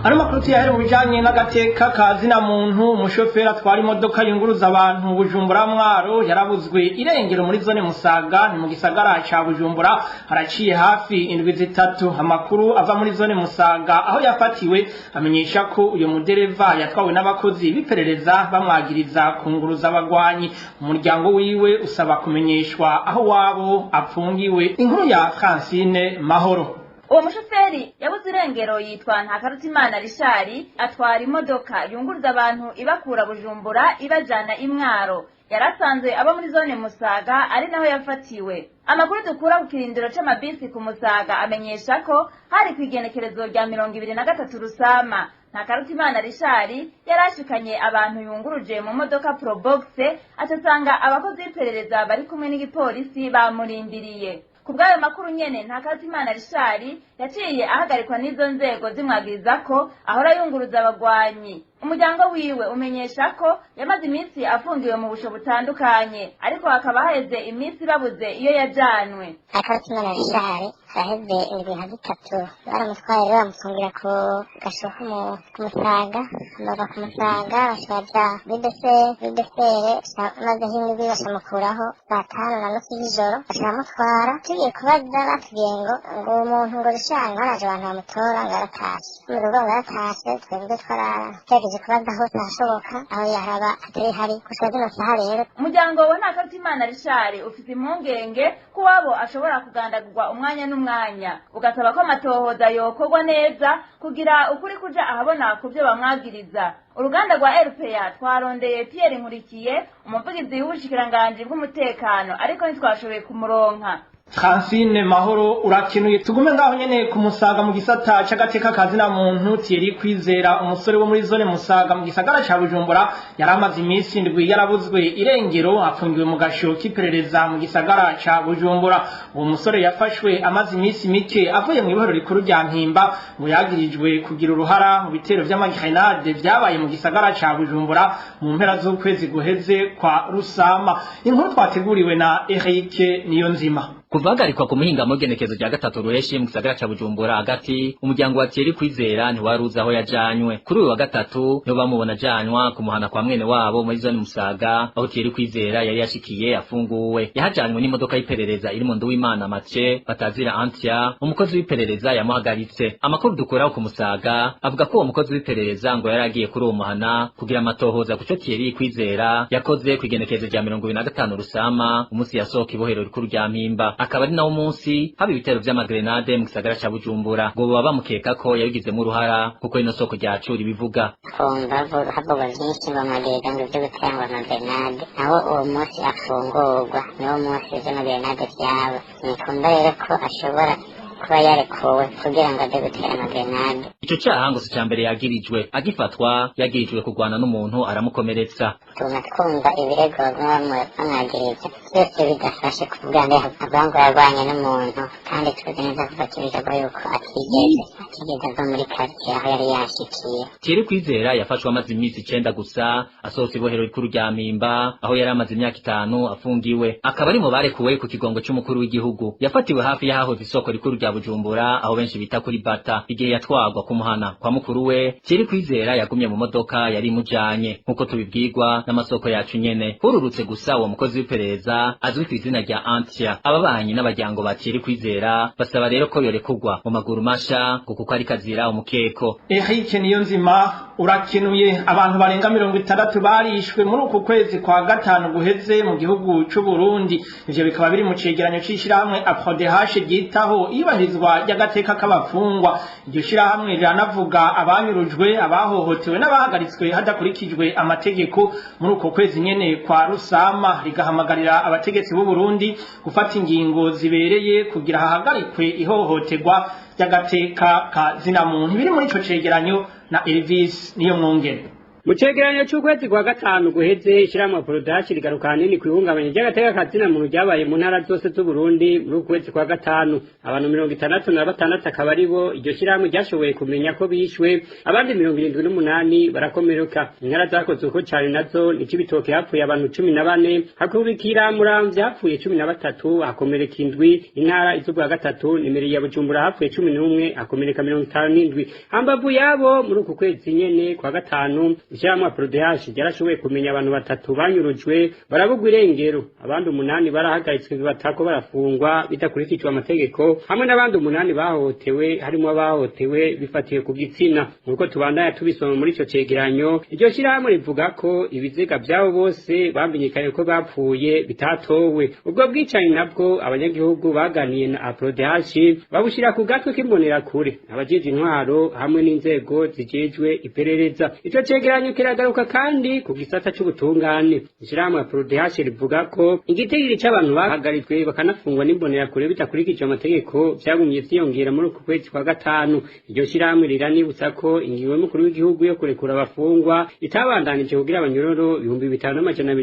Ano makuru tuyahere mu bijanye n'agateka ka zina muntu. Umushoferi atwara imodoka yunguruza abantu Bujumbura Mwaro yarabuzwe irengero muri zone Musaga, ni mu gisagara ca Bujumbura, haraciye hafi indwi 3. Amakuru ava muri zone Musaga aho yafatiwe amenyesha ko uyo mudereva yatwawe n'abakozi b'iperereza bamwagiriza kunguruza abagwanyi. Umuryango wiwe usaba kumenyeshwa aho wabo apfungiwe. Inkuru ya Francine Mahoro. Uwo mushoferi yabuze irengero yitwa Ntakarutimana Rishari, atwara imodoka yunguruza abantu ibakura Bujumbura ibajana Imwaro. Yarasanzwe aba muri zone Musaga, ari naho yafatiwe. Amakuru dukura ku kirindiro c'amabisi ku Musaga amenyesha ko hari kw'igenekerezo rya 23 Rusama, Ntakarutimana Rishari yarashikanye abantu yunguruje mu modoka Probox, acasanga abakozi b'iperereza bari kumwe n'igipolisi bamurindiriye. Ku bw'ayo makuru nyene, Ntakarutimana Rishari yaciye ahagarikwa n'izo nzego zimwagiriza ko ahora yunguruza abagwanyi. Umuryango wiwe umenyesha ko yamaze iminsi afungiwe mu busho butandukanye, ariko hakaba haheze iminsi babuze iyo yajanwe. Ntakarutimana Rishari haraheze indwi nka 3 baramutwaye rero, bamufungira ku gasho ko ku Musaga. Bava ku Musaga baca baja muri BCR. Muri BCR mazeho indwi, bacamukuraho saa 5:30 z'ijoro, baca baramutwara. Tugiye kubaza batubwiye ngo uwo muntu, ngo Rishari, ngo haraje abantu bamutora, ngo yaratashe mu rugo, ngo yaratashe. Twebwe twaragerageje kubaza hose ahashoboka aho yaraba atari hari gushika zino saha rero. Umuryango wa Ntakarutimana Rishari ufite impungenge ko uwabo ashobora kugandagurwa umwanya n'umwanya, ugasaba ko amatohoza yokorwa neza kugira ukuri kuja ahabona ku byo bamwagiriza. Uruganda rwa RPA twarondeye Pierre Nkurikiye, umuvugizi w'ubushikiranganji bw'umutekano, ariko ntitwashoboye kumuronka. Francine Mahoro, urakenuye. Tugume ngaho nyene ku Musaga mu gisata c'agateka kazina muntu. Thierry Kwizera, umusore wo muri zone Musaga mu gisagara ca Bujumbura, yaramaze iminsi 7 yarabuzwe irengero, afungiwe mu gasho k'iperereza mu gisagara ca Bujumbura. Uwo musore yafashwe amaze iminsi mike avuye mu ibohero rikuru rya Mpimba, ngo yagirijwe kugira uruhara mu bitero vy'amagrenade vyabaye mu gisagara ca Bujumbura mu mpera z'ukwezi guheze kwa Rusama. Inkuru twateguriwe na Eric Niyonzima. Kuva hagarikwa ku muhingamo w'igenekezo rya 3 Ruheshi mu gisagara ca Bujumbura hagati, umuryango wa Thierry Kwizera ntiwari uzi aho yajanywe. Kuri uyu wa gatatu niho bamubona ajanwa kumuhana kwa mwene wabo muri zone Musaga, aho Thierry Kwizera yari yashikiye afunguwe. Yahajanywe n'imodoka y'iperereza iri mu Nduwimana Mathieu batazira Antia, umukozi w'iperereza yamuhagaritse. Amakuru dukuraho ku Musaga avuga ko uwo mukozi w'iperereza ngo yari agiye kuri uwo muhana kugira amatohoza kuco Thierry Kwizera yakoze kw'igenekerezo rya 25 Rusama, umunsi yasohoka ibohero rikuru rya Mpimba, akaba ari nawo munsi haba ibitero vy'amagrenade mu gisagara ca Bujumbura. Ngo boba bamukeka ko yabigizemo uruhara, kuko ino soko ryacu ribivuga. Kumva havugwa vyinshi, ngo amagega, ngo ivyo gutera, ngo amagrenade, nawo uwo munsi afungurwa niwo munsi vy'amagrenade vyaba. Nikumva rero ko ashobora kuba yarekuwe kugira ngo aze gutera amagrenade. Ico caha ngo si ca mbere yagirijwe. Agifatwa yagirijwe kurwana n'umuntu aramukomeretsa. Tuma twumva ibirego baguma bamwagiriza byose bidafashe kuvuga ngo avuga ngo yarwanye n'umuntu, kandi tuzi neza kuva kibivuga yuko atigeze ava muri quartier aho yari yashikiye. Thierry Kwizera yafashwe amaze iminsi 9 gusa asohotse ibohero rikuru rya Mpimba, aho yari amaze imyaka 5 afungiwe, akaba ari mu barekuwe ku kigongo c'umukuru w'igihugu. Yafatiwe hafi y'ahahoze isoko rikuru rya Bujumbura, aho benshi bita kuri Bata. Igihe yatwagwa kumuhana kwa mukuru we, Thierry Kwizera yagumye mu modoka yari imujanye, nk'uko tubibwirwa n'amasoko yacu nyene. Hururutse gusa uwo mukozi w'iperereza azwi ku izina rya Antia. Ababanyi n'abaryango ba Thierry Kwizera basaba rero ko yorekurwa mu maguru masha, ngo kuko ari kazira umukeko. Eric Niyonzima, urakenuye. Abantu barenga 60 barishwe muri uku kwezi kwa gatanu guheze mu gihugu c'u Burundi. Ivyo bikaba biri mu cegeranyo c'ishirahamwe APRODH ryitaho iyubahirizwa ry'agateka k'abafungwa. Iryo shirahamwe riranavuga abanyurujwe, abahohotewe n'abahagaritswe hadakurikijwe amategeko muri uko kwezi nyene kwa Rusama, rigahamagarira abategetsi b'u Burundi gufata ingingo zibereye kugira hahagarikwe ihohoterwa ry'agateka ka zina muntu. Biri muri ico cegeranyo na Elvis Niyomwungere. Mu cegeranyo c'ukwezi kwa gatanu guheze, ishirahamwe APRODH rigaruka ahanini kw'ihungabanya ry'agateka ka zina muntu ryabaye mu ntara zose z'Uburundi. Muri uku kwezi kwa gatanu, abantu 66 akaba aribo iryo shirahamwe ryashoboye kumenya ko bishwe, abandi 78 barakomereka. Intara zakoze uko cane nazo ni Cibitoke, hapfuye abantu 14, hakurikira Muramvya hapfuye 13, hakomereka indwi. Intara iz'ubwa gatatu ni mairie ya Bujumbura, hapfuye 11, hakomereka 57. Hambavu yabo, muri uku kwezi nyene kwa gatanu, ishirahamwe APRODH ryarashoboye kumenya abantu batatu banyurujwe barabugwa irengero, abandi umunani barahagaritswe batako barafungwa bidakurikijwe amategeko, hamwe n'abandi umunani bahohotewe, harimo abahohotewe bifatiye ku gitsina. Nk'uko tubandanya tubisoma muri ico cegeranyo, iryo shirahamwe rivuga ko ibiziga vyabo bose bamenyekanye ko bapfuye bitatowe. Ubwo bwicanyi nabwo abanyagihugu baganiye na APRODH babushira ku gatwe k'imbonerakure, abajejwe intwaro hamwe n'inzego zijejwe iperereza. Ico cegeranyo kiragaruka kandi ku gisata c'ubutungane. Ishirahamwe APRODH rivuga ko igitigiri c'abantu bahagaritswe bakanafungwa n'imbonerakure bidakurikije amategeko vyagumye vyiyongera muri uku kwezi kwa gatanu. Iryo shirahamwe riranibutsa ko ingingo y'umukuru w'igihugu yo kurekura abafungwa itabandanije kugira abanyororo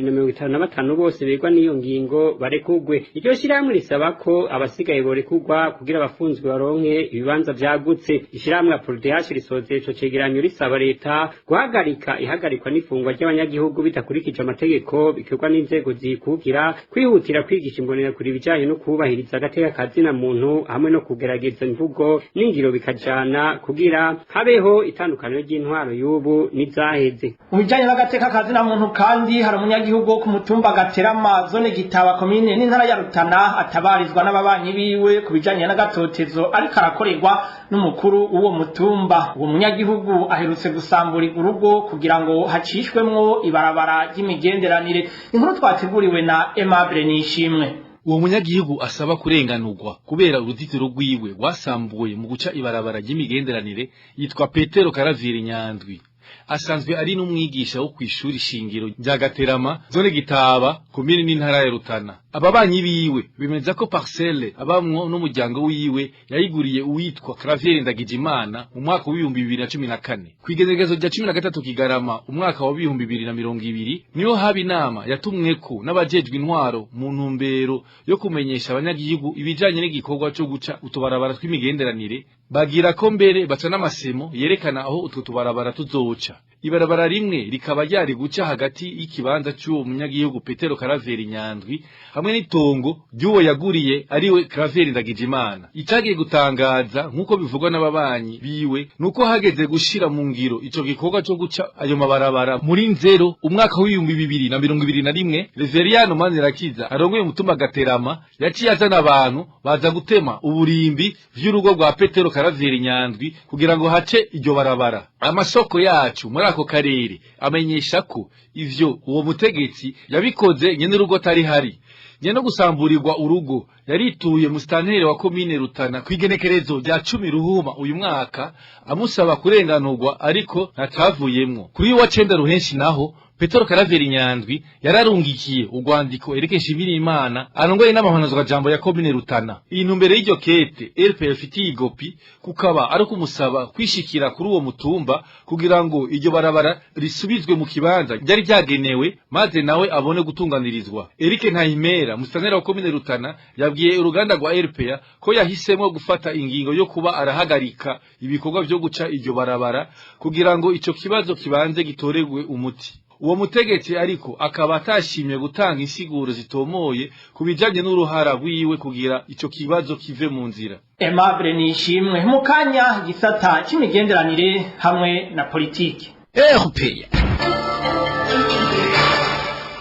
5255 bose begwa n'iyo ngingo barekugwe. Iryo shirahamwe risaba ko abasigaye borekugwa kugira abafunzwe baronke ibibanza vyagutse. Ishirahamwe APRODH risozera ico cegeranyo risaba leta guhagarika ihagarikwa n'ifungwa ry'abanyagihugu bidakurikije amategeko bikorwa n'inzego zikukira, kwihutira kwigisha imbonerakure ibijanye no kubahiriza agateka ka zina muntu, hamwe no kugerageza imvugo n'ingiro bikajana kugira habeho itandukaniro ry'intwaro y'ubu n'izaheze. Mu bijanye n'agateka ka zina muntu kandi, hari umunyagihugu wo ku mutumba Gaterama, zone Gitaba, komine n'intara ya Rutana, atabarizwa n'ababanyi biwe ku bijanye n'agatotezo ariko arakorerwa n'umukuru w'uwo mutumba. Uwo munyagihugu aherutse gusamburirwa urugo kugira ngo hacishwemwo ibarabara ry'imigenderanire. Inkuru twateguriwe na Aimable Nishimwe. Uwo munyagihugu asaba kurenganurwa kubera uruzitiro rwiwe rwasambuwe mu guca ibarabara ry'imigenderanire yitwa Petero Karaviri Nyandwi. Asanzwe ari n'umwigisha wo kw'ishuri shingiro rya Gaterama, zone Gitaba, komine n'intara ya Rutana. Ababanyi biwe bemeza ko parcelle abamwo n'umuryango wiwe yayiguriye uwitwa Clavier Ndagijimana mu mwaka wa 2014. Kw'igenekerezo rya 13 Kigarama umwaka wa 2020 niho haba inama yatumweko n'abajejwe intwaro mu ntumbero yo kumenyesha abanyagihugu ibijanye n'igikorwa co guca utubarabara tw'imigenderanire. Bagira ko mbere baca n'amasemo yerekana aho utwo tubarabara tuzoca. Ibarabara rimwe rikaba ryari guca hagati y'ikibanza c'uwo munyagihugu Petero Karaveri Nyandwi hamwe n'itongo ry'uwo yaguriye, ariwe Karaveri Ndagijimana. Icagiye gutangaza, nk'uko bivugwa n'ababanyi biwe, nuko hageze gushira mu ngiro ico gikorwa co guca ayo mabarabara muri Nzero umwaka wa 2021, Reveriano Manirakiza arongoye umutumba Gaterama yaciye azana abantu baza gutema uburimbi vy'urugo rwa Petero Karaveri Nyandwi kugira ngo hace iryo barabara. Amasoko yacu muri ako karere amenyesha ko ivyo uwo mutegetsi yabikoze nyene urugo atari hari. Nyene gusamburirwa urugo yarituye musitanteri wa komine Rutana kw'igenekerezo rya 10 Ruhuma uyu mwaka amusaba kurenganurwa, ariko ntacavuyemwo. Kuri wa 9 Ruhenshi naho, Petero Karaveri Nyandwi yararungikiye urwandiko Eric Nshimirimana arongoye n'amahanuzwa jambo ya komine Rutana. Intumbero y'iryo kete RPF ifitiye kukaba ari kumusaba kwishikira kuri uwo mutumba kugira ngo iryo barabara risubizwe mu kibanza ryari ryagenewe, maze nawe abone gutunganirizwa. Eric Ntahimera, musitanteri wa komine Rutana, yabwiye uruganda rwa RPA ko yahisemo gufata ingingo yo kuba arahagarika ibikorwa vyo guca iryo barabara kugira ngo ico kibazo kibanze gitoregwe umuti. Uwo mutegetsi ariko akaba atashimye gutanga insiguro zitomoye ku bijanye n'uruhara rwiwe kugira ico kibazo kive mu nzira. Aimable Nishimwe. Mu kanya, igisata c'imigenderanire hamwe na politiki. RPA.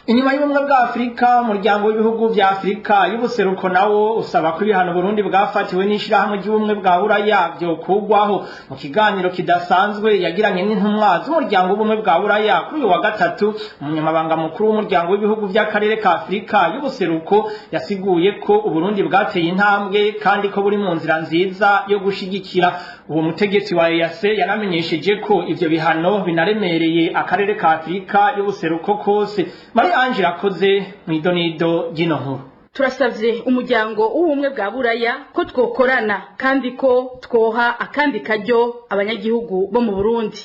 Inyuma y'Ubumwe bwa Afurika, umuryango w'ibihugu vya Afurika y'ubuseruko nawo usaba ko ibihano Burundi bwafatiwe n'ishirahamwe ry'Ubumwe bwa Buraya vyokugwaho. Mu kiganiro kidasanzwe yagiranye n'intumwa z'umuryango w'Ubumwe bwa Buraya kuri uyu wa gatatu, umunyamabanga mukuru w'umuryango w'ibihugu vy'akarere ka Afurika y'ubuseruko yasiguye ko Uburundi bwateye intambwe kandi ko buri mu nzira nziza yo gushigikira. Uwo mutegetsi wa EAC yanamenyesheje ko ivyo bihano binaremereye akarere ka Afurika y'ubuseruko kose. Marie Ange Irakoze mw'idonido ry'ino nkuru. Turasavye umuryango w'Ubumwe bwa Buraya ko twokorana kandi ko twoha akandi karyo abanyagihugu bo mu Burundi.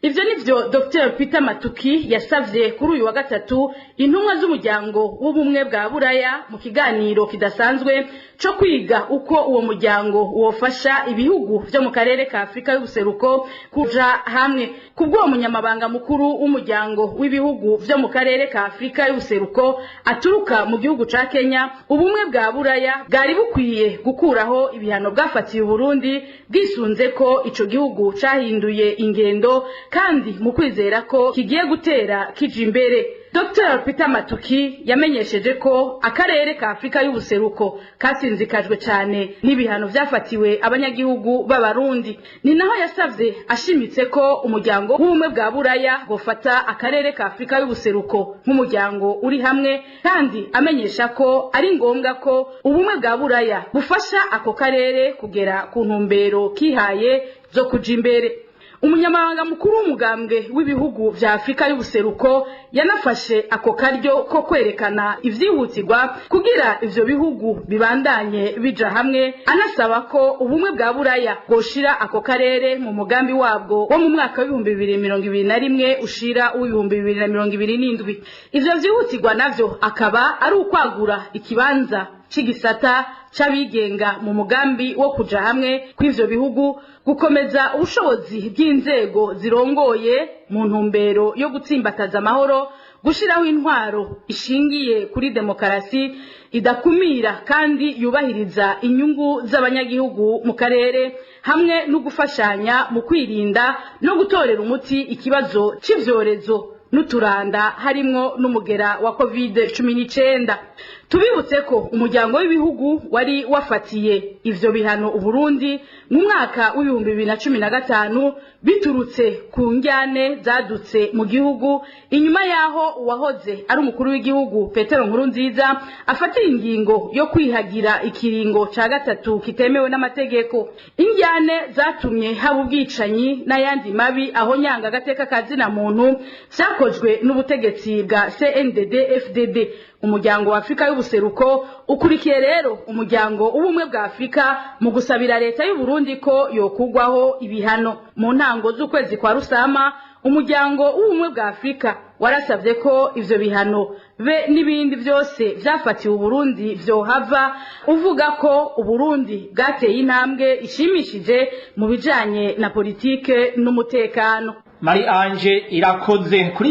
Ivyo nivyo Dr Peter Matuki yasavye kuri uyu wa gatatu intumwa z'umuryango w'ubumwe bwa Buraya mu kiganiro kidasanzwe co kwiga uko uwo muryango wofasha ibihugu vyo mu karere ka Afrika y'ubuseruko kuja hamwe. Kubw'uwo munyamabanga mukuru w'umuryango w'ibihugu vyo mu karere ka Afrika y'ubuseruko aturuka mu gihugu ca Kenya, ubumwe bwa Buraya bwari bukwiye gukuraho ibihano bwafatiye Uburundi bwisunze ko ico gihugu cahinduye ingendo kandi mu kwizera ko kigiye gutera kija imbere. Dr Peter Matuki yamenyesheje ko akarere ka Afrika y'ubuseruko kasinzikajwe cyane n'ibihano vyafatiwe abanyagihugu b'Abarundi. Ni naho yasavye ashimitse ko umuryango w'ubumwe bwa Buraya bofata akarere ka Afrika y'ubuseruko nk'umuryango uri hamwe, kandi amenyesha ko ari ngombwa ko ubumwe bwa Buraya bufasha ako karere kugera ku ntumbero kihaye zo kuja imbere. Umunyamabanga mukuru w'umugambwe w'ibihugu vya Afrika y'ubuseruko yanafashe ako karyo ko kwerekana ivyihutirwa kugira ivyo bihugu bibandanye bija hamwe, anasaba ko ubumwe bwa Buraya bwoshira ako karere mu mugambi wabwo wo mu mwaka w'2021 ushira w'2027. Ivyo vyihutirwa navyo akaba ari ukwagura ikibanza c'igisata c'abigenga mu mugambi wo kuja hamwe kw'ivyo bihugu, gukomeza ubushobozi bw'inzego zirongoye mu ntumbero yo gutsimbataza amahoro, gushiraho intwaro ishingiye kuri demokarasi idakumira kandi yubahiriza inyungu z'abanyagihugu mu karere, hamwe no gufashanya mu kwirinda no gutorera umuti ikibazo c'ivyorezo n'uturanda harimwo n'umugera wa COVID-19. Tubibutse ko umuryango w'ibihugu wari wafatiye ivyo bihano Uburundi mu mwaka w'2015 biturutse ku njyane zadutse mu gihugu inyuma yaho uwahoze ari umukuru w'igihugu Petero Nkurunziza afatiye ingingo yo kwihagira ikiringo ca gatatu kitemewe n'amategeko. Injyane zatumye haba ubwicanyi n'ayandi mabi aho nyanga agateka kazina muntu vyakozwe n'ubutegetsi bwa CNDD FDD. Umuryango wa Afrika y'ubuseruko ukurikiye rero umuryango w'ubumwe bwa Afrika mu gusabira leta y'u Burundi ko yokugwaho ibihano. Mu ntango z'ukwezi kwa Rusama, umuryango w'ubumwe bwa Afrika warasavye ko ivyo bihano be n'ibindi vyose vyafatiwe Uburundi vyohava, uvuga ko Uburundi bwateye intambwe ishimishije mu bijanye na politike n'umutekano. Marie Ange Irakoze kuri